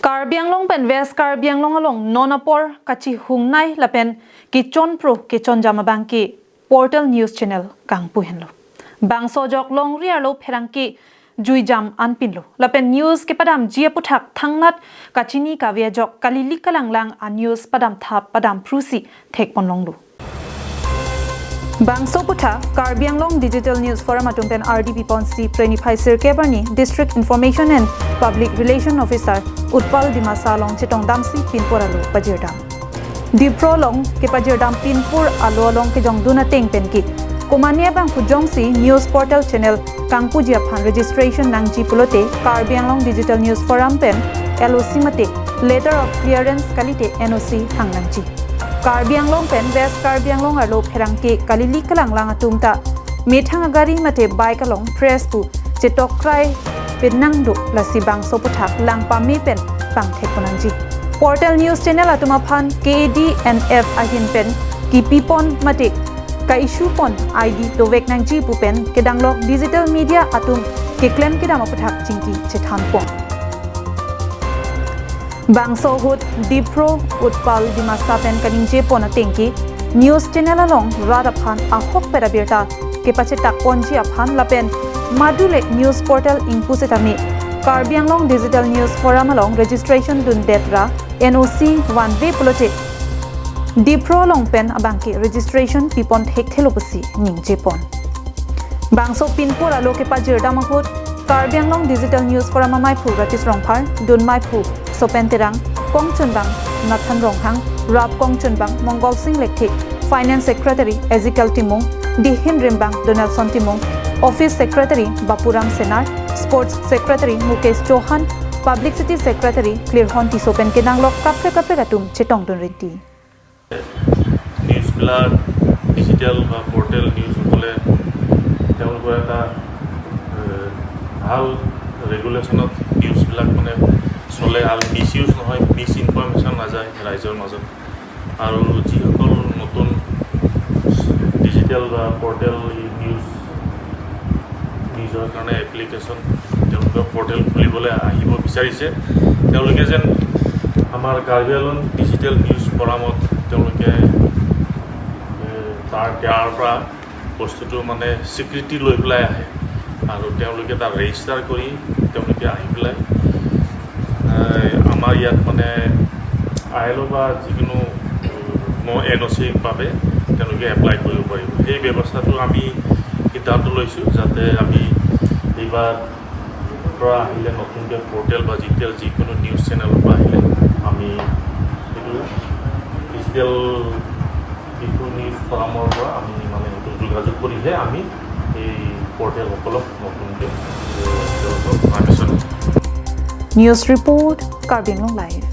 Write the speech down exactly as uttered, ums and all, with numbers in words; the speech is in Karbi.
Karbi Anglong pen West Karbi Anglong along non apor kachihungnei lapen kechonpro kechonjam abangke Portal News Channel kangpu henlo. Bangso ajok longri arlo pherangke juijam anpinlo. Lapen news kepadamji aputhak thangnat kachini kave ajok kalilik kalanglang a news padam thap padam phrusi thekpon longlo. Bangso aputhak Karbi Anglong Digital News Forum atum pen R D P ponsi preni phai sirkep arni District Information and Public Relation Officer Utpal Dimasa along chetongdamsi pinpur alo pajirdam. Dipro along kepajirdam pinpur alo along kejongdun ateng penke komatne abang pu jongsi news portal channel kangpuji aphan registration nangji pulote Karbi Anglong Digital News Forum pen L O C mate letter of clearance kalite N O C hang nangji. Karbi Anglong pen West Karbi Anglong arlo pherangke kalilik kalanglang atum ta methang agari mate bike along press pu chetokrai penang do, lasi bangso aputhak lang pame pen pangthek pon nangji. Portal News Channel atum aphan K A D N F ahin pen kipipon mate ka-issue pon I D dovek nangji pu pen kedanglok digital media atum keklem kedam aputhak chingki chethan pon. Bangso ahut Dipro Utpal Dimasa pen kaningje pon atengke news channel along rat aphan ahokpet abirta kepachetak ponji aphan lapen madule news portal ingpu setame Karbi Anglong Digital News Forum along registration dundet ra N O C vanve pulote Dipro along pen abangke registration pipon thekthelo pusi ningje pon. Bangso pinpur alo kepajirdam ahut Karbi Anglong Digital News Forum amaiphu Rajesh Rongphar, dun maiphu Sopen Terang, kongchunbang Nathan Ronghang, rap kongchunbang Mongol Sing Lekthe, Finance Secretary Ezekiel Timung, dihin rimbang Donaldson Timung, Office Secretary Bapuram Senar, Sports Secretary Mukesh Chauhan, Publicity Secretary Klirhon Tisso pen kedanglok kaprek kaprek atum chetongdun rinti. নিউজবিলাক ডিজিটেল বা পৰ্টেল নিউজসকলে তেওঁলোকৰ এটা এ, ভাল ৰেগুলেশ্যনত নিউজবিলাক মানে চলে আৰু মিছ ইউজ নহয়, মিছ ইনফৰমেশ্যন নাযায় ৰাইজৰ মাজত। আৰু যিসকল নতুন ডিজিটেল বা পৰ্টেল নিউজ নিজৰ কাৰণে এপ্লিকেশ্যন তেওঁলোকৰ পৰ্টেল খুলিবলৈ আহিব বিচাৰিছে, তেওঁলোকে যেন আমাৰ কাৰ্বি আংলং ডিজিটেল নিউজ ফৰামত তেওঁলোকে এ, তাৰ ইয়াৰ পৰা বস্তুটো মানে স্বীকৃতি লৈ পেলাই আহে আৰু তেওঁলোকে তাত ৰেজিষ্টাৰ কৰি তেওঁলোকে আহি পেলাই এ, আমাৰ ইয়াত মানে আই এল অ' বা যিকোনো এন অ' চিৰ বাবে তেওঁলোকে এপ্লাই কৰিব পাৰিব। সেই ব্যৱস্থাটো আমি সিদ্ধান্ত লৈছোঁ যাতে আমি এইবাৰ পৰা আহিলে নতুনকৈ পৰ্টেল বা ডিজিটেল যিকোনো নিউজ চেনেলৰ পৰা আহিলে আমি সেইটো ডিজিটেল ডিফু নিউজ ফৰামৰ পৰা আমি মানে সেইটো যোগাযোগ কৰিহে আমি এই পৰ্টেলসকলক নতুনকৈ এ, তেওঁলোকক permission News report, Karbi Anglong Live.